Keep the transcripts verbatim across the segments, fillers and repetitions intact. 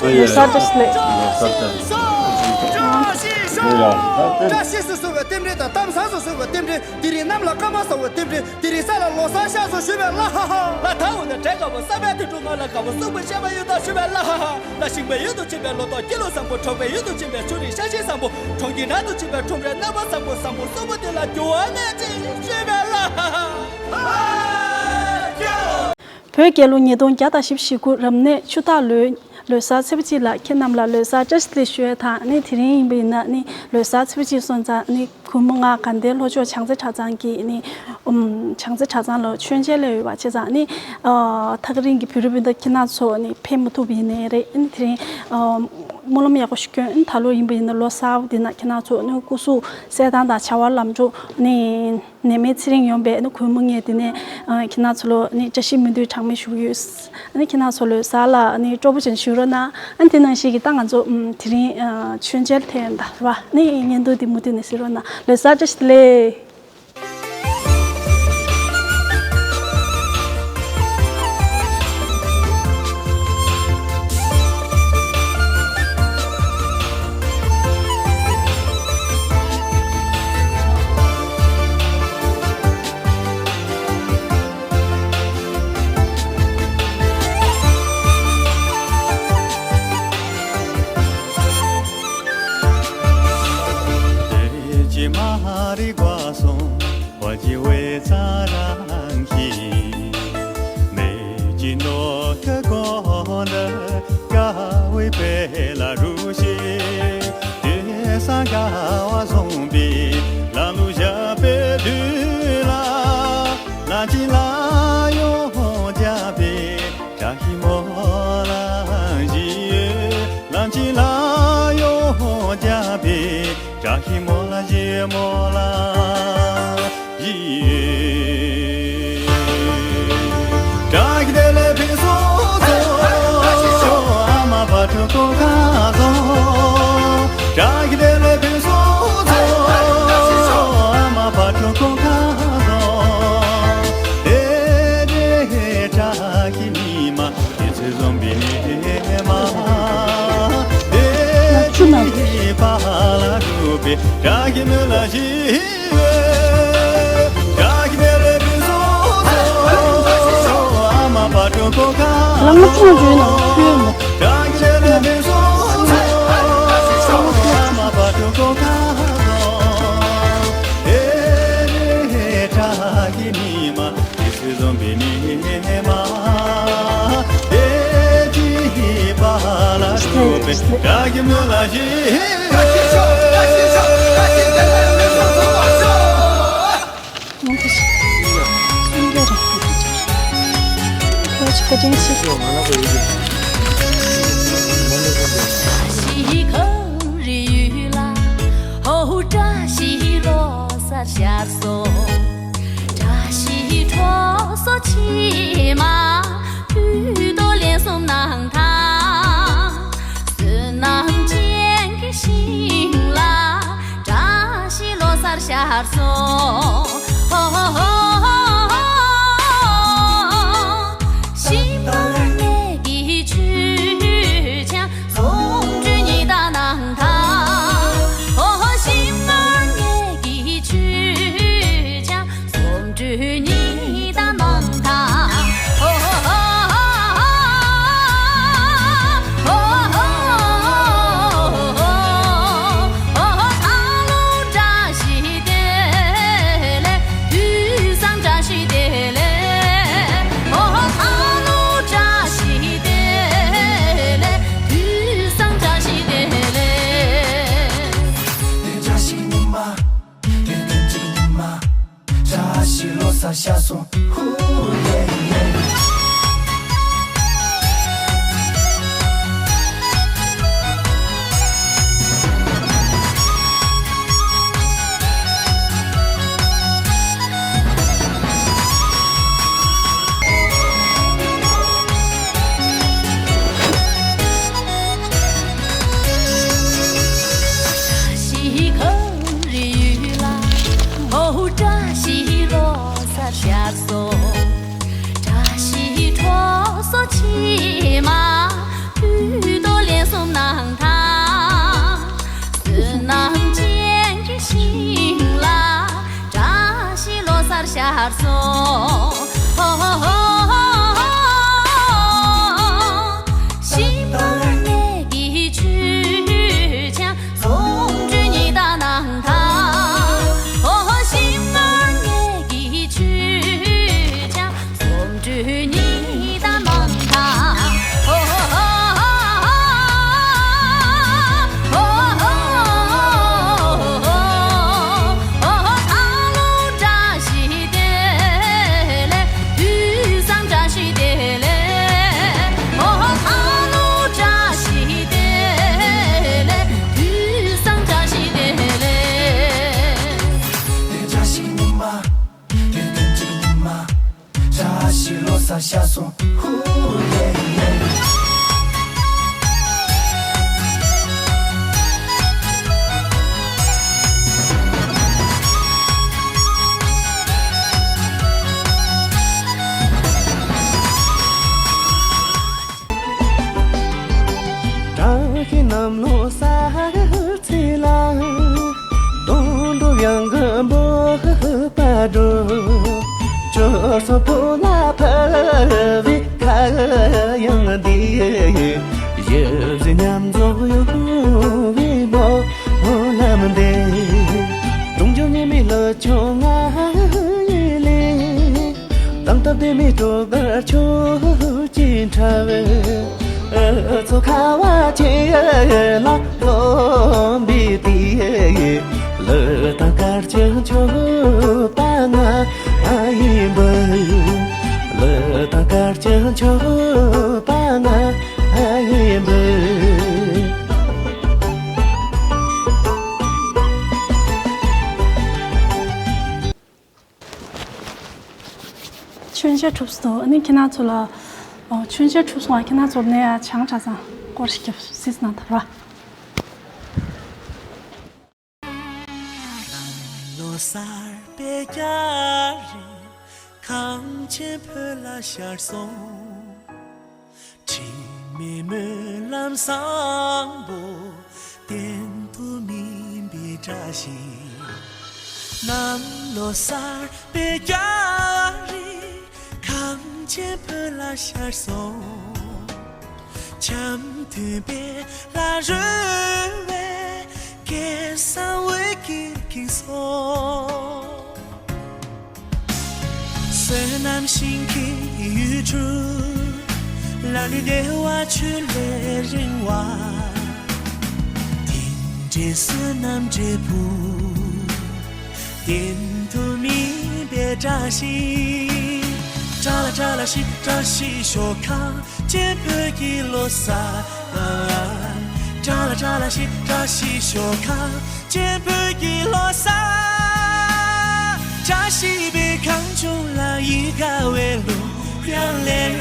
ལོ་གསར་བཀྲ་ཤིས་བདེ་ལེགས། ལོ་གསར་བཀྲ་ཤིས་བདེ་ལེགས། བཀྲ་ཤིས་སུ་གསོལ་བའི་རྟེན་འབྲེལ་དང་། གཏམ་བཟང་སུ་གསོལ་བའི་རྟེན་འབྲེལ། དེ་རིང་གནམ་ལ་སྐར་མ་བཟང་བའི་རྟེན་འབྲེལ། དེ་རིང་ས་ལ་ལོ་གསར་ཤར་སོང་ཞུ་བའི་ལ་ཧ་ཧ། ལ་དྭགས་འོ་ན་བྲེ་དཀར་པོ། བསམ་པའི་དུད་འགྲོ་ང་ལ་དཀར་པོ། གསུང་པའི་བཤད་པ་ཡོད་དོ་ཞུ་བའི་ལ་ཧ་ཧ། ལ་ཤིང་པའི་ཡུལ་དུ་ཕྱིན་པའི་ལོ་ཏོག་སྐྱིད་ལོ་བཟང་པོ། གྲོགས་པའི་ཡུལ་དུ་ཕྱིན་པའི་ཆུ་རིན་ཤ་ཤེད་བཟང་པོ། གྲོང་ཁྱེར་ནང་དུ་ཕྱིན་པའི་ཁྲོམ་རའི་རྣམ་པ་བཟང་པོ། བཟང་པོ་གསུམ་པོ་དེ་ལ་འགྱུར་བ་མེད་ཅིག་ཞུ་བའི་ལ་ཧ་ཧ། བོད་རྒྱལ་ལོ་ཉིས་སྟོང་བརྒྱ་དང་བཞི་བཅུ་ཞེ་དགུ་རབ་གནས་ཆུ་སྟག་ལོའི་ལོ་གསར་ཚེས་པ་གཅིག་ལ་ཁྱེད་རྣམས་ལ་ལོ་གསར་བཀྲ་ཤིས་བདེ་ལེགས་ཞུ་ཡས་དང་། ནི་དེ་རིང་ཡིན་པ་ཡིན་ན་ནི་ལོ་གསར་ཚེས་པ་གཅིག་སོང་ཙང་ནི་གུས་མོ་ང་དགའ་ལྡན་ལྷོ་ཕྱོགས་བྱང་རྩེ་གྲྭ་ཚང་གི་ནི་ཨུམ་བྱང་རྩེ་གྲྭ་ཚང་ལ་མཆོད་མཇལ་སླེབས་ཡོད་པ་བྱས་ཙང་ནི་ཨ་ཐག་རིང་གི་བོད་རིགས་སྤུན་ཟླ་ཁྱེད་རྣམ་ཚོ་ནི་ཕེབས་མ་ཐུབ་པ་ཡིན་ནའི་རེད། ནི་དེ་རིང་ཨ་སྨོན་ལམ་ཡག་པོ་ཞིག་སྐྱོན། ད་ལོ་ཡིན་པ་ཡིན་ན་ལོ་གསར་པ་འདི་ན་ཁྱེད་རྣམ་ཚོ་ནི་སྐུ་གཟུགས་གསལ་ཐང་དང་བྱ་བ་ལམ་འགྲོ་ནི་ནད་མེད་ཚེ་རིང་ཡོང་བའི་ནི་གུས་མོ་ངས་འདི་ནས་ཨ་ཁྱེད་རྣམ་ཚོ་ལ་ནི་བཀྲ་ཤིས་སྨོན་འདུན་གྲངས་མེད་ཞུ་གི་ཡོད། ཨ་ནི་ཁྱེད་རྣམ་ཚོ་ལོ་གསར་ལ་ནི་སྤྲོ་པོ་ཅན་ཞུ་རོགས་གནང་། ཨ་ནི་དེ་ནང་བཞིན་གྱི་ད་ང་ཚོ་ཨམ་དེ་རིང་ཨ་མཆོད་མཇལ་ཐེངས་ད་རེད་བ། ནི་བརྙན་ཐུང་འདི་མུ་མཐུད་ནས་གཟིགས་རོགས་གནང་། ལོ་གསར་བཀྲ་ཤིས་བདེ་ལེགས། བཀྲ་ཤིས་གྲོགས་སོ་ཕྱི་མ་དུས་དོ་ལན་གསུམ་གནང་དང་། བསོད་ནམས་ཅན་གྱི་ཞིང་ལ་བཀྲ་ཤིས་ལོ་གསར་ཤར་སོང་། ཤིང་ནགས་ཀྱི་ཆུ་ཆང་སུམ་ཁྲི་ཉི་ཟླ་གནང་དང་། ཨོ་ཧོ། ཤིང་ནགས་ཀྱི་ཆུ་ཆང་སུམ་ཁྲི་ཉི་ཟླ་གནང་དང་། ཨོ་ཧོ། ཨོ་ཧོ། ཨོ་ཧོ། ཨ་ལོ་བཀྲ་ཤིས་བདེ་ལེགས། དུས་བཟང་བཀྲ་ཤིས་བདེ་ལེགས། ཨོ་ཧོ། ཨ་ལོ་བཀྲ་ཤིས་བདེ་ལེགས། དུས་བཟང་བཀྲ་ཤིས་བདེ་ལེགས། བཀྲ་ཤིས་ཉི་མ། བཀྲ་ཤིས་ལོ་གསར་ཤར་སོང་། ཧུ་ཡེ་ཡེ། ཡར་སོང་། ཤིང་པར་ནས་ཀྱི་ཆུ་ཆང་ཚོམ་འདྲུ་ཉི་ཟླ་ནང་ཐང་། ཤིང་པར་ནས་ཀྱི་ཆུ་ཆང་ཚོམ་འདྲུ་ཉི་ཟླ་ནང་ཐང་། བཀྲ་ཤིས་ལོ་གསར་ཤར་སོང་། ཧུ་ཡེ་ཡེ། བཀྲ་ཤིས་གནམ་ལོ་གསར་ཚེས་ལ། དུང་སྒྲོག་དབྱངས་ཀྱི་འབུ་བ་སྒྲོག་ཁྱོད་སོགས་བུ་ལ་ཕུལ་བའི་ཁ་གཡང་འདི། ཡིད་བཞིན་མཉམ་འཛོམས་ཡོང་བའི་སྨོན་ལམ་འདེབས། དུང་སྒྲོག་ཉི་མའི་ལུས་ཕྱོགས་ང་ཡི་ལས། དང་སྟབས་བདེ་མི་སྤྲོ་གར་ཁྱོད་ཀྱི་འཁྲབ། ཨ་ཚོ་ཁ་བ་ཆེ་ལ་རྩོམ་པའི་དུས། གླུ་དང་གར་གྱི་མཆོད་པ་ང་ཡིས་འབུལ། གླུ་དང་གར་གྱི་མཆོད་པ་ང་ཡིས་འབུལ། མཆོད་མཇལ་གྲུབ་སོང་། ཨ་ནི་ཁྱེད་རང་ཚོ་ལ། ཨོ། མཆོད་མཇལ་གྲུབ་སོང་། ཨ། ཁྱེད་རང་ཚོ་ནས་ཡ་ཆང་གྲ་ཚང་སྐོར་ཞིག་རྒྱབ་སྲིད་ན་ད་ར། ལོ་གསར་པའི་སྐྱ་རེངས་གངས་ཅན་བོད་ལ་ཤར་སོང་། དྲི་མེད་སྨོན་ལམ་བཟང་པོ་གཏན་དུ་སྨིན་པའི་བཀྲ་ཤིས། གནམ་ལོ་གསར་པའི་སྐྱ་རེངས་གངས་ཅན་བོད་ལ་ཤར་སོང་། འཆམ་མཐུན་པའི་ལ་རོལ་བའི་སྐལ་བཟང་འོད་ཀྱིས་ཁེངས་སོང་། བསོད་ནམས་ཤིང་གི་ཡུལ་གྲུ། ལ་ལུ་བདེ་བ་ཆོས་ལས་རིང་བ། དེ་འདྲའི་བསོད་ནམས་འབྲས་བུ། གཏན་དུ་སྨིན་པའི་བཀྲ་ཤིས། བཀྲ་ལ་བཀྲ་ལ་ཤིས་བཀྲ་ཤིས་ཤོག་གངས་ཅན་བོད་ཀྱི་ལོ་གསར། བཀྲ་ལ་བཀྲ་ལ་ཤིས་བཀྲ་ཤིས་ཤོག་གངས་ཅན་བོད་ཀྱི་ལོ་གསར། བཀྲ་ཤིས་པའི་གངས་ལྗོངས་ལ་ཡིད་དགའ་བའི་གླུ་དབྱངས་ལེན།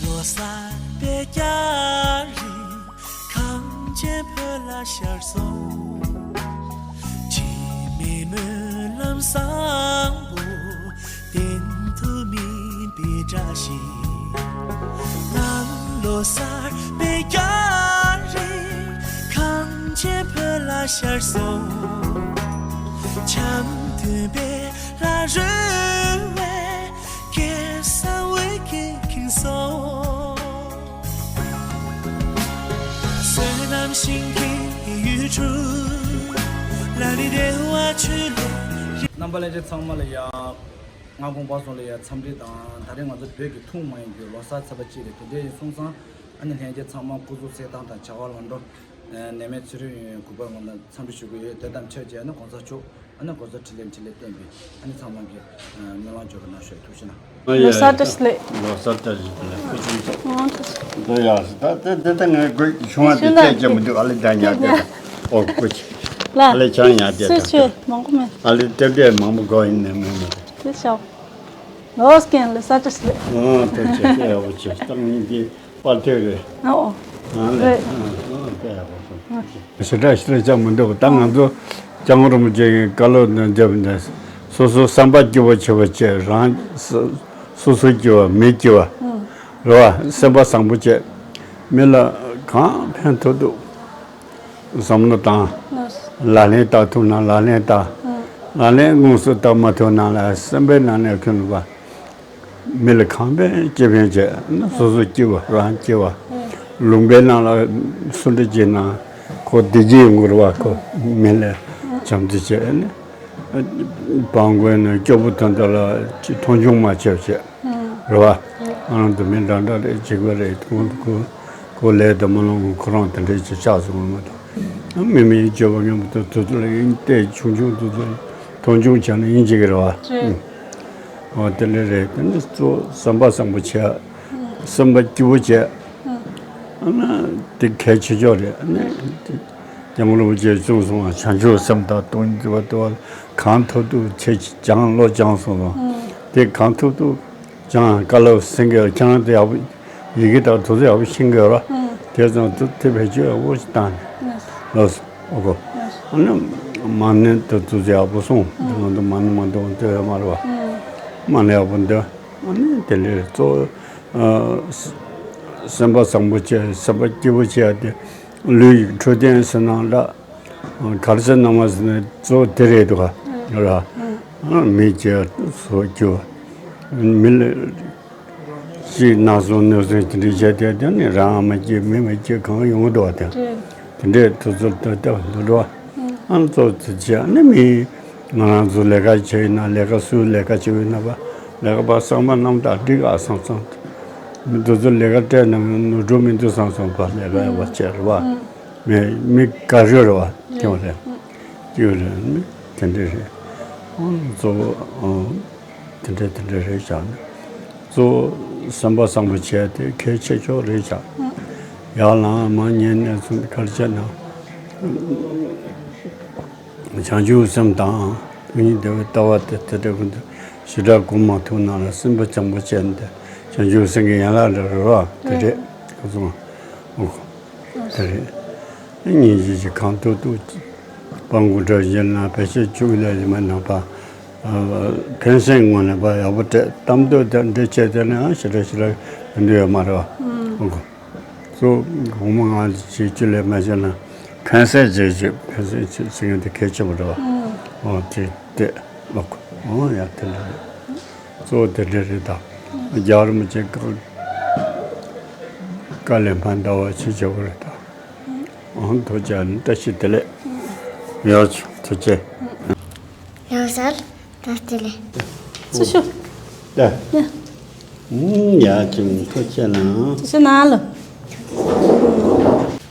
ལོ་གསར་པའི་སྐྱ་རེངས་གངས་ཅན་བོད་ལ་ཤར་སོང་། དྲི་མེད་སྨོན་ལམ་བཟང་པོ་གཏན་དུ་སྨིན་པའི་བཀྲ་ཤིས། གནམ་ལོ་གསར་པའི་སྐྱ་རེངས་གངས་ཅན་བོད་ལ་ཤར་སོང་། འཆམ་མཐུན་པའི་ལ་རོལ་བའི་སྐལ་བཟང་འོད་ཀྱིས་ཁེངས་སོང་། བསོད་ནམས་ཤིང་གི་ཡུལ་གྲུ། ལ་ལུ་བདེ་བ་ཆོས་ལས། རྣམ་པ་ལྷན་རྒྱས་ཚང་མ་ལ་ཡང་སྔ་དགོང་བར་གསུམ་ལ་ཡང་འཚམས་འདྲི་དང་། ད་རེས་ང་ཚོ་བོད་ཀྱི་ཐུན་མོང་མ་ཡིན་པའི་ལོ་གསར་ཚེས་པ་གཅིག་རེད། དེ་འདྲ་ཡིན་སོང་ཙང་ཨ་ནི་ལྷན་རྒྱས་ཚང་མ་སྐུ་གཟུགས་གསལ་ཐང་དང་བྱ་བ་ལམ་འགྲོ། ནད་མེད་ཚེ་རིང་ཡོང་ཡོང་གུས་པར་ངོ་ན་འཚམས་འདྲི་ཞུ་གི་ཡོད། དེ་དང་ཆབས་ཅིག་ཨ་ནི་གོང་ས་མཆོག་ཨ་ནི་གོང་ས་འཕྲིན་ལས་འཕྲིན་ལས་བསྟན་པའི་ཨ་ནི་ཚང་མ་གི་སྨོན་ལམ་འཇོག་གི་གནང་ཞུ། ཐུགས་རྗེ་གནང་། ལོ་གསར་བཀྲ་ཤིས་བདེ་ལེགས། ལོ་གསར་བཀྲ་ཤིས་བདེ་ལེགས། ཨང་། ཐུགས་རྗེ་ཆེ། འདི་ཡག་ད་དེ་དེ་ད་ངས་དགོད་ཤུང་བ་དེ་བལྟས་ཀྱི་མི་འདུག་ཨ་ལེ་ད་ཉག་དེ་ད་ཨོ་ཀུ་ཆེ། ལ་ཨ་ལེ་ཆང་ཉག་དེ་སུས་ད་ཆོས་མང་པོ་མེད། ཨ་ལེ་དེབ་དེ་མང་པོ་དགོས་ཡིན་ནས་མེད་མ་རེད། དེ་ཤོག་ལོ་སྐྱེན་ལ་ས་ཏྲ་སི་ལེ། ཨང་། ཐུགས་རྗེ་ཆེ། ཨོ་ཆེ་ད་ངས་འདི། པར་ཐེག་རེད། ཨོ། ཨ་ལེ། རེད། ཨ་ཨ། ཞེ་དྲག་ཞེ་དྲག་ཆགས་མི་འདུག་ད་ང་ཚོ་སྐྱབས་མགོན་རིན་པོ་ཆེ་གི་བཀའ་སློབ་ནང་བརྒྱབ་ནས་སོ་སོ་བསམ་པ་སྐྱིད་པོ་བྱེད་པ་བྱས། རང་སོ་སོ་སྐྱིད་པ་མི་སྐྱིད་པ་རེད་བ། སེམས་པ་བཟང་པོ་བྱས། མི་ལ་གང་ཕན་ཐོགས་འདུག་བསམ་བློ་བཏང་། ལག་ལེན་བསྟར་ཐུབ་ན་ལག་ལེན་བསྟར། ལག་ལེན་དངོས་སུ་བསྟར་མ་ཐུབ་ན་ལ་སེམས་པའི་ནང་ནས་ཁོང་ལ་མི་ལ་གང་ཕན་ཅི་ཕན་བྱས་ན་སོ་སོ་སྐྱིད་པ་རང་སྐྱིད་པ། ལུང་པའི་ནང་ལ་སུ་འདྲ་བྱས་ན་ཁོ་བདེ་སྐྱིད་ཡོང་གི་རེད་བ། ཁོ་མི་ལ་བྱམས་བརྩེ་བྱས་ནས་བང་གོན་ནས་སྐྱོ་པོ་དོན་དག་ལ་མཐོང་ཆུང་མ་བྱས་བྱས་རེད་བ། ང་རང་ཚོ་མི་འདྲ་འདྲ་རེད། གཅིག་པ་རེད། ཁོ་ཁོ་ཁོ་ལས་དང་མ་ལོང་ཁོ་རང་དེ་འདྲས་ཀྱི་ཆགས་སོང་བ་མ་གཏོགས། མི་མི་སྐྱོ་པོ་ངན་པ་དང་དུ་དུ་ལ་ཡིན་ཏེ་ཆུང་ཆུང་དུ་དུ་མཐོང་ཆུང་བྱས་ན་ཡིན་གཅིག་གི་རེད་བ། རེད། ཨོ་དེ་འདྲ་རེད། དེ་འདྲ་གཙོ་བོ་བསམ་པ་བཟང་པོ་བྱས། སེམས་པ་སྐྱིད་པོ་བྱས། ཨ་ན་དེ་གལ་ཆེ་ཤོས་རེད། ཨ་ནི་དེ་སྐྱབས་མགོན་རིན་པོ་ཆེས་གསུངས་སོང་བ། བྱང་ཆུབ་སེམས་དང་སྟོང་ཉིད་རྟོགས་པ་གང་ཐུབ་ཐུབ་ཁྱེད་ཀྱིས་སྦྱངས་བློ་སྦྱངས་སོང་ཙང་། དེ་གང་ཐུབ་ཐུབ་སྦྱངས། བཀའ་སློབ་གསན་གྱི་ཡོད། ཁྱེད་རང་ཚོ་ཡག་པོ་ཡི་གེ་དང་དུས་ཚོད་ཡག་པོ་ཤེས་ཀྱི་ཡོད་ར། དེ་ཙང་དུ་དེ་བེད་སྤྱོད་ཡག་པོ་ཞིག་བཏང་ནས་ལགས་སོ། ཨོ་གོ། ཨ་ནི་མ་ཎི་དང་དུས་ཚོད་ཡག་པོ་སོང་། དེ་ང་ཚོ་མ་ཎི་མ་འདོན་དེ་ཡོད་མ་རེད་བ། མ་ཎི་ཡག་པོ་འདོན། ཨ་ནི་དེ་ལས་གཙོ་བོ་ཨ་སེམས་པ་བཟང་པོ་བྱས། སེམས་པ་སྐྱིད་པོ་བྱས་ཏེ། ལུས་ཡིད་འཕྲོད་བསྟེན་ཟེར་ན་འདྲ། གར་ཟེར་ན་མ་ཟེར་ན་གཙོ་བོ་དེ་རེད་འདུག་ག་ར། མི་སྐྱིད་སོ་སྐྱིད་པ། མི་ལ་ཅིག་ན་སོང་གནོད་སོང་དེ་འདྲ་བྱས་ཏེ། དེ་ནི་རང་མ་སྐྱིད་མི་མ་སྐྱིད་གང་ཡོང་གི་འདུག་བ། དེ་དེ་འདྲའི་དུས་ཚོད་ལྟ་སྟབས་འདུག་འགྲོ་བ། ཨ་ནི་གཙོ་བོ་དེ་བྱས་ནི་མི་ང་རང་ཚོ་ལས་ཀ་བྱས་ཡིན་ན་ལས་ཀ་སུ་ལས་ཀ་བྱས་ཡིན་ན་པ་ལས་ཀ་པ་བསམ་པ་རྣམ་དག་འགྲིག་ཨ་བསམ་བསམ། མི་དེ་ཚོ་ལས་ཀ་སྤྲད་ན་ནོར་འཁྲུལ་མི་འདུག་བསམ་བསམ་པ་ལས་ཀ་ཡག་པ་བྱས་རེད་བ། མི་མི་དགའ་རོས་རེད་བ། སྐྱོ་རེད། སྐྱོ་རེད། དེ་འདྲ་རེད། ཨང་གཙོ་བོ་ཨང་དེ་འདྲ་དེ་འདྲ་རེད་བཞག་ནས། གཙོ་བོ་བསམ་པ་བཟང་པོ་བྱས་ཏེ་གལ་ཆེ་ཤོས་རེད་བཞག་ཡར་ལངས་མར་ཉལ་ནས་ཚུར་ག་རེ་བྱས་ན། བྱང་ཆུབ་སེམས་དང་སྟོང་ཉིད་བདེ་བའི་ལྟ་བ་དེ་དེ་འདྲ་ཀུན་ཏུ་ཞེ་དྲག་སྒོམ་མ་ཐུབ་ན་ལ་སེམས་པ་བྱང་པོ་བྱས་ནས་བྱང་ཆུབ་སེམས་ཀྱི་ཡན་ལག་འདྲ་རེད་བ། དེ་རེད། ཁོ་ཚོ་ཨོ་ཁོ། དེ་རེད། སྙིང་རྗེ་ཅིག་གང་ཐུབ་ཐུབ་སྤྲང་པོ་འདྲ་བཞིན་ན་བེད་སྤྱོད་བཅུག་ལས་ཡིན་མ་ནང་པ། ཕན་སེམས་ངོས་ནས་པ་ཡག་པོ་སྤྲད། གཏམ་འདོད་དེ་འདྲ་བྱས་དེ་ནས་ཞེ་དྲག་ཞེ་དྲག་ཡོང་འདོད་ཡོད་མ་རེད་བ། ཨོ་ཁོ། གཙོ་བོ་ངོ་མ་ང་ཅིག་ཅི་ལས་མ་བྱས་ན་ཕན་སེམས་བྱེད་ཅིག་ཕན་སེམས་བྱེད་ཟེར་མཁན་དེ་གལ་ཆེན་པོ་རེད་བ། ཨོ་དེ་དེ་ཨོ་ཁོ། ཨོ་ཡ་དེ་འདྲ་རེད། གཙོ་བོ་དེ་འདྲ་རེད་ད། རྒྱལ་བ་རིན་པོ་ཆེ་བཀའ་བཀའ་ལས་མ་འདའ་བ་བྱེད་བྱེད་དགོས་རེད་ད། ཨང་ཐུགས་རྗེ་ཆེ། བཀྲ་ཤིས་བདེ་ལེགས། ཡག་ཆུ་ཐུགས་རྗེ་ཆེ། ཡང་སར་བཀྲ་ཤིས་བདེ་ལེགས། ཚུར་ཤོག་ད། ཡ། ཡ་ཅིང་ཐུགས་རྗེ་ཆེ་གནང་། ཚུར་ཤོག་གནང་ལོ།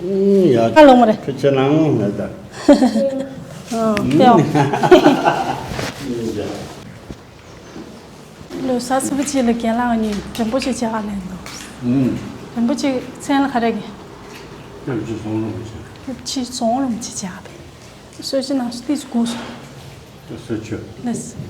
ཡ། ཁ་ལོང་མ་རེད། ཐུགས་རྗེ་ཆེ་གནང་ལ་ད། ཨ་ཏེའོ། ལོ་གསར་ཚེས་པ་གཅིག་ལ་རྒན་ལགས་གཉིས་རིན་པོ་ཆེ་ལྕགས་ལེན་འདུག་ཨུམ། རིན་པོ་ཆེ་མཚན་ལ་ག་རེ་གི། སྐྱབས་རྗེ་ཟུང་ལུང་ཆེ། སྐྱབས་རྗེ་ཟུང་ལུང་ཆེ་ལྕགས་པས། གསོལ་ཇ་ནང་སུ་ཏིས་གོ་སོང་། ད་གསོལ་ཇ། ལགས།